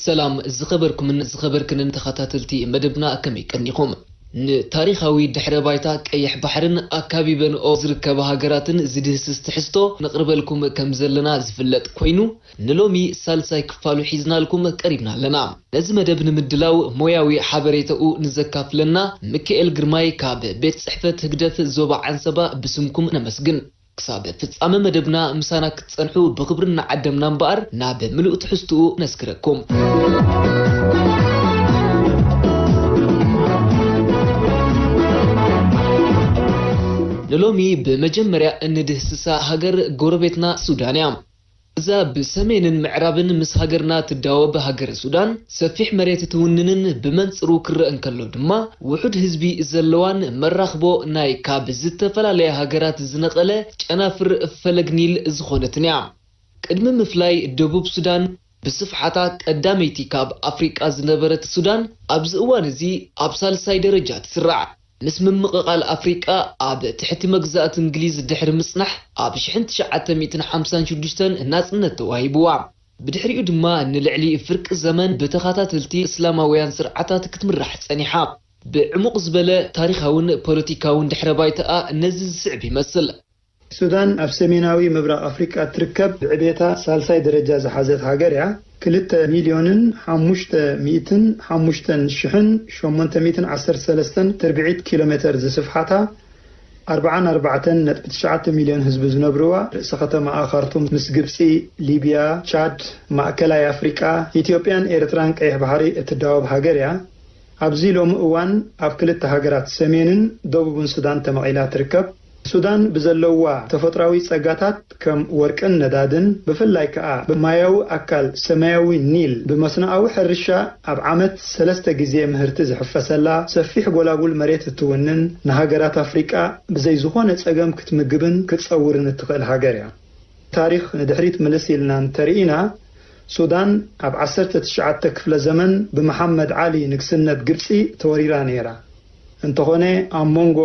ሰላም ዝኸበርኩምን ዝኸበርክንን ተኸታተልቲ መደብና፣ ከመይ ቀኒኹም? ንታሪኻዊ ድሕረ ባይታ ቀይሕ ባሕርን ኣካቢበንኦ ዝርከባ ሃገራትን ዝድህስስ ትሕዝቶ ነቕርበልኩም ከም ዘለና ዝፍለጥ ኮይኑ፣ ንሎሚ ሳልሳይ ክፋሉ ሒዝናልኩም ቀሪብና ኣለና። ነዚ መደብ ንምድላው ሞያዊ ሓበሬታኡ ንዘካፍለና ሚካኤል ግርማይ ካብ ቤት ጽሕፈት ህግደፍ ዞባ ዓንሰባ ብስምኩም ነመስግን። ክሳብ ፍጻመ መደብና ምሳና ክትጸንሑ ብኽብሪ እናዓደምና እምበኣር፣ ናብ ምሉእ ትሕዝትኡ ነስግረኩም። ንሎሚ ብመጀመርያ እንድህስሳ ሃገር ጎረቤትና ሱዳን እያ። እዛ ብሰሜንን ምዕራብን ምስ ሃገርና ትዳወብ ሃገረ ሱዳን፣ ሰፊሕ መሬት ትውንንን ብመንጽሩ ክረአ እንከሎ ድማ፣ ውሑድ ህዝቢ ዘለዋን መራኽቦ ናይ ካብ ዝተፈላለያ ሃገራት ዝነቐለ ጨናፍር ፈለግ ኒል ዝኾነትን እያ። ቅድሚ ምፍላይ ደቡብ ሱዳን ብስፍሓታ ቀዳመይቲ ካብ ኣፍሪቃ ዝነበረት ሱዳን፣ ኣብዚ እዋን እዚ ኣብ ሳልሳይ ደረጃ ትስራዕ። ምስ ምምቕቓል ኣፍሪቃ ኣብ ትሕቲ መግዛእቲ እንግሊዝ ድሕሪ ምጽናሕ፣ ኣብ ሽሕን ትሽዓተ ሚእትን ሓምሳን ሽዱሽተን ናጽነት ተዋሂብዋ። ብድሕሪኡ ድማ ንልዕሊ ፍርቂ ዘመን ብተኸታተልቲ እስላማውያን ስርዓታት ክትምራሕ ጸኒሓ። ብዕሙቕ ዝበለ ታሪኻውን ፖለቲካውን ድሕረ ባይታኣ ነዚ ዝስዕብ ይመስል። ሱዳን ኣብ ሰሜናዊ ምብራቕ ኣፍሪቃ ትርከብ፣ ብዕቤታ ሳልሳይ ደረጃ ዝሓዘት ሃገር እያ። ክልተ ሚልዮንን ሓሙሽተ ሚእትን ሓሙሽተን ሽሕን ሸሞንተ ሚእትን ዓሰርተ ሰለስተን ትርብዒት ኪሎ ሜተር ዝስፍሓታ፣ ኣርብዓን ኣርባዕተን ነጥቢ ትሽዓተ ሚልዮን ህዝቢ ዝነብርዋ ርእሰ ከተማኣ ካርቱም ምስ ግብጺ፣ ሊብያ፣ ቻድ፣ ማእከላይ ኣፍሪቃ፣ ኢትዮጵያን ኤርትራን ቀይሕ ባሕሪ እትዳወብ ሃገር እያ። ኣብዚ ሎሚ እዋን ኣብ ክልተ ሃገራት ሰሜንን ደቡብን ሱዳን ተመቒላ ትርከብ። ሱዳን ብዘለዋ ተፈጥሮኣዊ ጸጋታት ከም ወርቅን ነዳድን፣ ብፍላይ ከኣ ብማያዊ ኣካል ሰማያዊ ኒል፣ ብመስኖኣዊ ሕርሻ ኣብ ዓመት ሰለስተ ግዜ ምህርቲ ዝሕፈሰላ፣ ሰፊሕ ጎላጉል መሬት እትውንን፣ ንሃገራት ኣፍሪቃ ብዘይ ዝኾነ ጸገም ክትምግብን ክትጸውርን እትኽእል ሃገር እያ። ታሪኽ ንድሕሪት ምልስ ኢልና እንተርኢና፣ ሱዳን ኣብ ዓሰርተ ትሽዓተ ክፍለ ዘመን ብመሓመድ ዓሊ ንግስነት ግብጺ ተወሪራ ነይራ። እንተኾነ፣ ኣብ መንጎ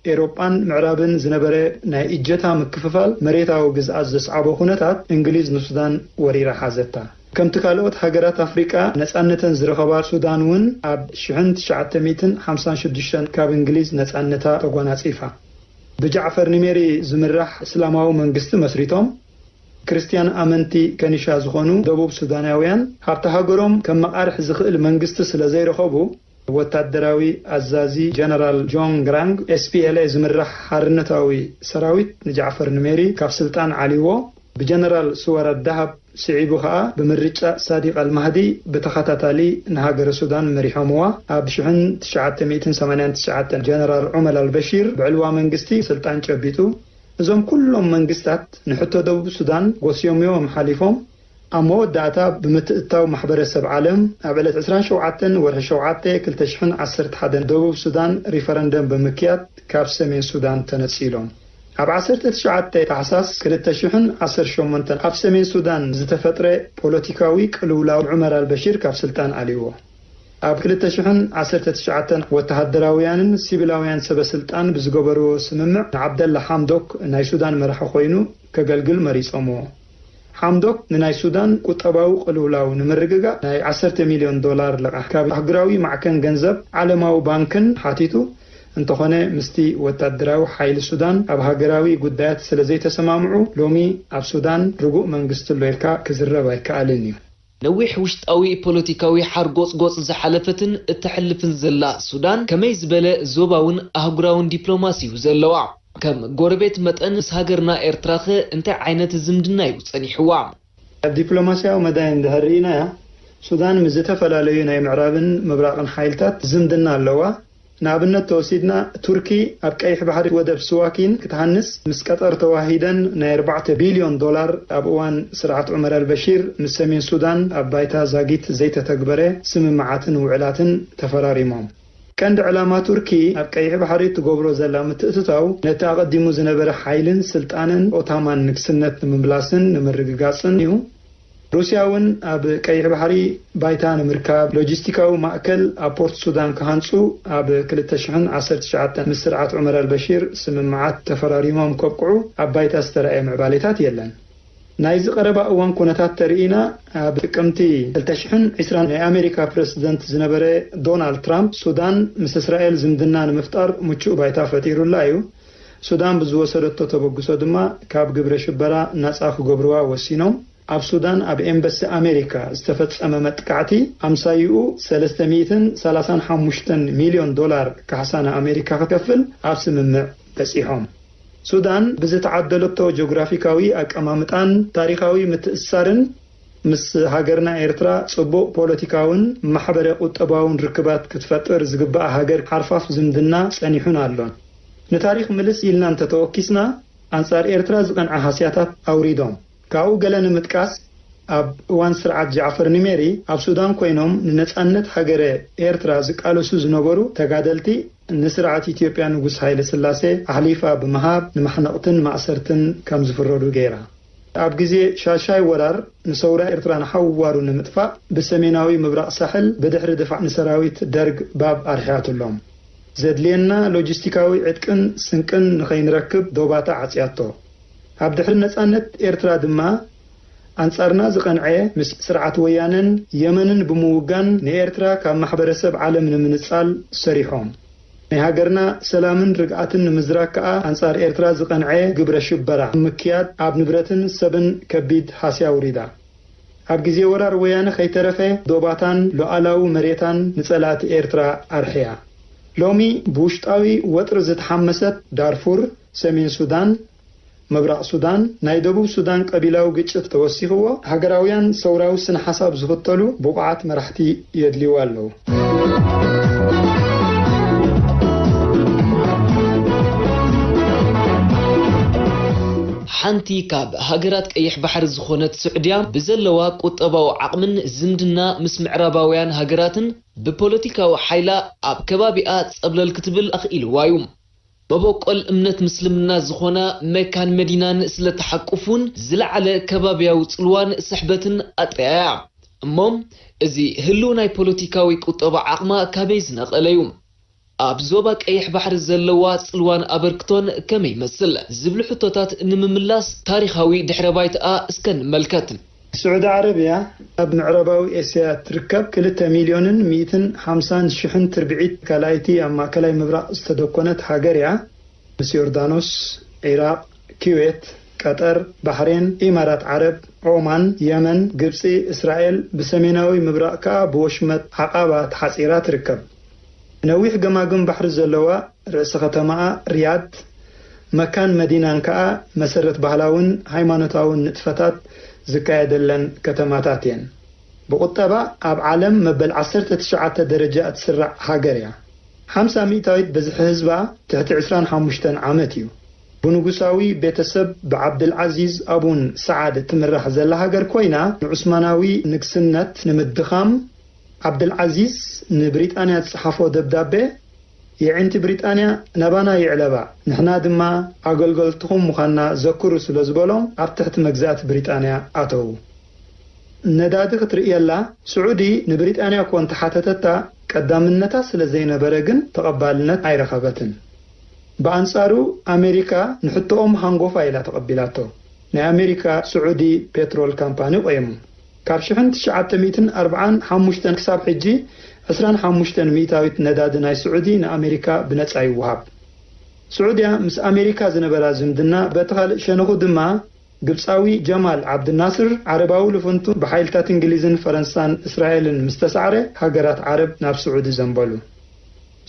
ኤውሮጳን ምዕራብን ዝነበረ ናይ እጀታ ምክፍፋል መሬታዊ ግዝኣት ዘስዓቦ ኩነታት፣ እንግሊዝ ንሱዳን ወሪራ ሓዘታ። ከምቲ ካልኦት ሃገራት ኣፍሪቃ ነጻነተን ዝረኸባ፣ ሱዳን እውን ኣብ ሽሕን ትሽዓተ ሚእትን ሓምሳን ሽዱሽተን ካብ እንግሊዝ ነጻነታ ተጓናጺፋ። ብጃዕፈር ኒሜሪ ዝምራሕ እስላማዊ መንግስቲ መስሪቶም፣ ክርስትያን ኣመንቲ ከኒሻ ዝኾኑ ደቡብ ሱዳናውያን፣ ሃብቲ ሃገሮም ከም መቓርሕ ዝኽእል መንግስቲ ስለ ዘይረኸቡ፣ ወታደራዊ ኣዛዚ ጀነራል ጆን ግራንግ፣ ኤስ ፒ ኤል ኤ ዝምራሕ ሓርነታዊ ሰራዊት ንጃዕፈር ኑሜሪ ካብ ስልጣን ዓልይዎ። ብጀነራል ስወራ ዳሃብ ስዒቡ ከኣ ብምርጫ ሳዲቅ ኣልማህዲ ብተኸታታሊ ንሃገረ ሱዳን መሪሖምዋ። ኣብ ሽሕን ትሽዓተ ሚእትን ሰማንያን ትሽዓተን ጀነራል ዑመር ኣልበሺር ብዕልዋ መንግስቲ ስልጣን ጨቢጡ። እዞም ኩሎም መንግስታት ንሕቶ ደቡብ ሱዳን ጎስዮምዎም ሓሊፎም። ኣብ መወዳእታ ብምትእትታው ማሕበረሰብ ዓለም ኣብ ዕለት ዕስራን ሸውዓተን ወርሒ ሸውዓተ ክልተ ሽሕን ዓሰርተ ሓደን ደቡብ ሱዳን ሪፈረንደም ብምክያድ ካብ ሰሜን ሱዳን ተነጺሎም። ኣብ ዓሰርተ ትሽዓተ ታሕሳስ ክልተ ሽሕን ዓሰርተ ሸሞንተን ኣብ ሰሜን ሱዳን ዝተፈጥረ ፖለቲካዊ ቅልውላው ዑመር ኣልበሺር ካብ ስልጣን ኣልይዎ። ኣብ ክልተ ሽሕን ዓሰርተ ትሽዓተን ወተሃደራውያንን ሲቪላውያን ሰበ ስልጣን ብዝገበርዎ ስምምዕ ንዓብደላ ሓምዶክ ናይ ሱዳን መራሒ ኮይኑ ከገልግል መሪጾምዎ። ሓምዶክ ንናይ ሱዳን ቁጠባዊ ቅልውላው ንምርግጋእ ናይ ዓሰርተ ሚልዮን ዶላር ልቓሕ ካብ ኣህጉራዊ ማዕከን ገንዘብ ዓለማዊ ባንክን ሓቲቱ። እንተኾነ ምስቲ ወታደራዊ ሓይሊ ሱዳን ኣብ ሃገራዊ ጉዳያት ስለ ዘይተሰማምዑ ሎሚ ኣብ ሱዳን ርጉእ መንግስቲ ኣሎ ኢልካ ክዝረብ ኣይከኣልን እዩ። ነዊሕ ውሽጣዊ ፖለቲካዊ ሓርጎጽጎጽ ዝሓለፈትን እተሕልፍን ዘላ ሱዳን፣ ከመይ ዝበለ ዞባውን ኣህጉራውን ዲፕሎማሲ እዩ ዘለዋ? ከም ጎረቤት መጠን ምስ ሃገርና ኤርትራኸ እንታይ ዓይነት ዝምድና እዩ ጸኒሕዋ? ኣብ ዲፕሎማስያዊ መዳይ እንድሕር ርኢናያ፣ ሱዳን ምስ ዝተፈላለዩ ናይ ምዕራብን ምብራቕን ሓይልታት ዝምድና ኣለዋ። ንኣብነት ተወሲድና፣ ቱርኪ ኣብ ቀይሕ ባሕሪ ወደብ ስዋኪን ክትሃንጽ ምስ ቀጠር ተዋሂደን ናይ ኣርባዕተ ቢልዮን ዶላር ኣብ እዋን ስርዓት ዑመር ኣልበሺር ምስ ሰሜን ሱዳን ኣብ ባይታ ዛጊት ዘይተተግበረ ስምምዓትን ውዕላትን ተፈራሪሞም። ቀንዲ ዕላማ ቱርኪ ኣብ ቀይሕ ባሕሪ ትገብሮ ዘላ ምትእትታው ነቲ ኣቐዲሙ ዝነበረ ሓይልን ስልጣንን ኦታማን ንግስነት ንምምላስን ንምርግጋጽን እዩ። ሩስያ እውን ኣብ ቀይሕ ባሕሪ ባይታ ንምርካብ ሎጂስቲካዊ ማእከል ኣብ ፖርት ሱዳን ክሃንጹ ኣብ ክልተ ሽሕን ዓሰርተ ትሽዓተን ምስ ስርዓት ዑመር ኣልበሺር ስምምዓት ተፈራሪሞም ከብቅዑ ኣብ ባይታ ዝተራእየ ምዕባሌታት የለን። ናይዚ ቀረባ እዋን ኩነታት ተርኢና፣ ኣብ ጥቅምቲ ክልተ ሽሕን ዕስራን ናይ ኣሜሪካ ፕረሲደንት ዝነበረ ዶናልድ ትራምፕ፣ ሱዳን ምስ እስራኤል ዝምድና ንምፍጣር ምቹእ ባይታ ፈጢሩላ እዩ። ሱዳን ብዝወሰደቶ ተበግሶ ድማ ካብ ግብረ ሽበራ ናጻ ክገብርዋ ወሲኖም። ኣብ ሱዳን ኣብ ኤምባሲ ኣሜሪካ ዝተፈጸመ መጥቃዕቲ ኣምሳይኡ ሰለስተ ሚእትን ሰላሳን ሓሙሽተን ሚልዮን ዶላር ካሕሳ ንኣሜሪካ ክትከፍል ኣብ ስምምዕ በጺሖም። ሱዳን ብዝተዓደለቶ ጂኦግራፊካዊ ኣቀማምጣን ታሪኻዊ ምትእስሳርን ምስ ሃገርና ኤርትራ ጽቡቕ ፖለቲካውን ማሕበረ ቁጠባውን ርክባት ክትፈጥር ዝግባኣ ሃገር ሓርፋፍ ዝምድና ጸኒሑን ኣሎን። ንታሪኽ ምልስ ኢልና እንተተወኪስና፣ ኣንጻር ኤርትራ ዝቐንዐ ሃስያታት ኣውሪዶም። ካብኡ ገለ ንምጥቃስ፣ ኣብ እዋን ስርዓት ጃዕፈር ኒሜሪ ኣብ ሱዳን ኮይኖም ንነጻነት ሃገረ ኤርትራ ዝቃለሱ ዝነበሩ ተጋደልቲ ንስርዓት ኢትዮጵያ ንጉስ ሃይለ ስላሴ ኣሕሊፋ ብምሃብ ንማሕነቕትን ማእሰርትን ከም ዝፍረዱ ገይራ። ኣብ ግዜ ሻሻይ ወራር ንሰውራ ኤርትራ ንሓዋሩ ንምጥፋእ ብሰሜናዊ ምብራቕ ሳሕል ብድሕሪ ድፋዕ ንሰራዊት ደርግ ባብ ኣርሕያትሎም። ዘድልየና ሎጂስቲካዊ ዕጥቅን ስንቅን ንኸይንረክብ ዶባታ ዓጽያቶ። ኣብ ድሕሪ ነጻነት ኤርትራ ድማ ኣንጻርና ዝቐንዐ ምስ ስርዓት ወያነን የመንን ብምውጋን ንኤርትራ ካብ ማሕበረሰብ ዓለም ንምንጻል ሰሪሖም። ናይ ሃገርና ሰላምን ርግኣትን ንምዝራግ ከኣ ኣንጻር ኤርትራ ዝቐንዐ ግብረ ሽበራ ምክያድ ኣብ ንብረትን ሰብን ከቢድ ሃስያ ኣውሪዳ። ኣብ ግዜ ወራር ወያነ ከይተረፈ ዶባታን ሉዓላዊ መሬታን ንጸላእቲ ኤርትራ ኣርሕያ። ሎሚ ብውሽጣዊ ወጥሪ ዝተሓመሰት ዳርፉር፣ ሰሜን ሱዳን፣ ምብራቕ ሱዳን፣ ናይ ደቡብ ሱዳን ቀቢላዊ ግጭት ተወሲኽዎ፣ ሃገራውያን ሰውራዊ ስነ ሓሳብ ዝኽተሉ ብቑዓት መራሕቲ የድልይዋ ኣለዉ። ሓንቲ ካብ ሃገራት ቀይሕ ባሕሪ ዝኾነት ስዑድያ ብዘለዋ ቁጠባዊ ዓቕምን ዝምድና ምስ ምዕራባውያን ሃገራትን ብፖለቲካዊ ሓይላ ኣብ ከባቢኣ ጸብለል ክትብል ኣኽኢልዋ እዩ። መበቆል እምነት ምስልምና ዝኾና መካን መዲናን ስለተሓቁፉን ዝለዓለ ከባቢያዊ ጽልዋን ስሕበትን ኣጥርያ እያ። እሞ እዚ ህልው ናይ ፖለቲካዊ ቁጠባ ዓቕማ ካበይ ዝነቐለ እዩ? ኣብ ዞባ ቀይሕ ባሕሪ ዘለዋ ጽልዋን ኣበርክቶን ከመይ ይመስል? ዝብሉ ሕቶታት ንምምላስ ታሪኻዊ ድሕረ ባይታኣ እስከ ንመልከት። ስዑዲ ዓረብያ ኣብ ምዕራባዊ ኤስያ ትርከብ ክልተ ሚልዮንን ሚእትን ሓምሳን ሽሕን ትርብዒት ካልኣይቲ ኣብ ማእከላይ ምብራቕ ዝተደኮነት ሃገር እያ። ምስ ዮርዳኖስ፣ ዒራቕ፣ ኪዌት፣ ቀጠር፣ ባሕሬን፣ ኢማራት ዓረብ፣ ዖማን፣ የመን፣ ግብጺ፣ እስራኤል፣ ብሰሜናዊ ምብራቕ ከኣ ብወሽመጥ ዓቓባ ተሓጺራ ትርከብ። ነዊሕ ገማግም ባሕሪ ዘለዋ ርእሲ ከተማኣ ሪያድ፣ መካን መዲናን ከኣ መሰረት ባህላውን ሃይማኖታውን ንጥፈታት ዝካየደለን ከተማታት እየን። ብቁጠባ ኣብ ዓለም መበል ዓሰርተ ትሽዓተ ደረጃ እትስራዕ ሃገር እያ። ሓምሳ ሚእታዊት ብዝሒ ህዝባ ትሕቲ ዕስራን ሓሙሽተን ዓመት እዩ። ብንጉሳዊ ቤተሰብ ብዓብድልዓዚዝ ኣቡን ሰዓድ እትምራሕ ዘላ ሃገር ኮይና፣ ንዑስማናዊ ንግስነት ንምድኻም ዓብደልዓዚዝ ንብሪጣንያ ዝጸሓፎ ደብዳቤ፣ የዒንቲ ብሪጣንያ ናባና ይዕለባ፣ ንሕና ድማ ኣገልገልትኹም ምዃንና ዘክሩ ስለ ዝበሎም ኣብ ትሕቲ መግዛእቲ ብሪጣንያ ኣተዉ። ነዳዲ ክትርእየላ ስዑዲ ንብሪጣንያ እኮ እንተሓተተታ ቀዳምነታ ስለ ዘይነበረ ግን ተቐባልነት ኣይረኸበትን። ብኣንጻሩ ኣሜሪካ ንሕቶኦም ሃንጎፋ ኢላ ተቐቢላቶ። ናይ ኣሜሪካ ስዑዲ ፔትሮል ካምፓኒ ቆይሙ። ካብ ሽሕን ትሽዓተ ሚእትን ኣርብዓን ሓሙሽተን ክሳብ ሕጂ ዕስራን ሓሙሽተን ሚእታዊት ነዳዲ ናይ ስዑዲ ንኣሜሪካ ብነጻ ይወሃብ። ስዑድያ ምስ ኣሜሪካ ዝነበራ ዝምድና በቲ ካልእ ሸነኹ ድማ ግብጻዊ ጀማል ዓብድናስር ዓረባዊ ልፍንቱ ብሓይልታት እንግሊዝን ፈረንሳን እስራኤልን ምስ ተሳዕረ ሃገራት ዓረብ ናብ ስዑዲ ዘንበሉ።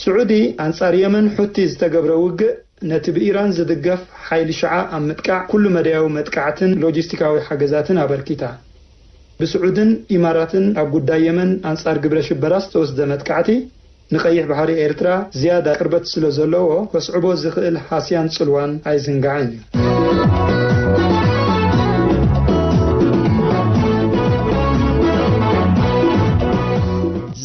ስዑዲ ኣንጻር የመን ሑቲ ዝተገብረ ውግእ ነቲ ብኢራን ዝድገፍ ሓይሊ ሽዓ ኣብ ምጥቃዕ ኩሉ መዳያዊ መጥቃዕትን ሎጂስቲካዊ ሓገዛትን ኣበርኪታ። ብስዑድን ኢማራትን ኣብ ጉዳይ የመን ኣንጻር ግብረ ሽበራ ዝተወስደ መጥቃዕቲ ንቀይሕ ባሕሪ ኤርትራ ዝያዳ ቅርበት ስለ ዘለዎ ከስዕቦ ዝኽእል ሃስያን ጽልዋን ኣይዝንጋዕን እዩ።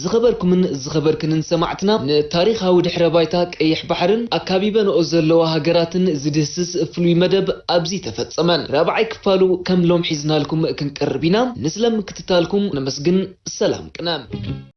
ዝኸበርኩምን ዝኸበርክንን ሰማዕትና ንታሪኻዊ ድሕረ ባይታ ቀይሕ ባሕርን ኣካቢበንኦ ዘለዋ ሃገራትን ዝድህስስ ፍሉይ መደብ ኣብዚ ተፈጸመ። ራብዓይ ክፋሉ ከም ሎም ሒዝናልኩም ክንቀርብ ኢና። ንስለ ምክትታልኩም ነመስግን። ሰላም ቅነ።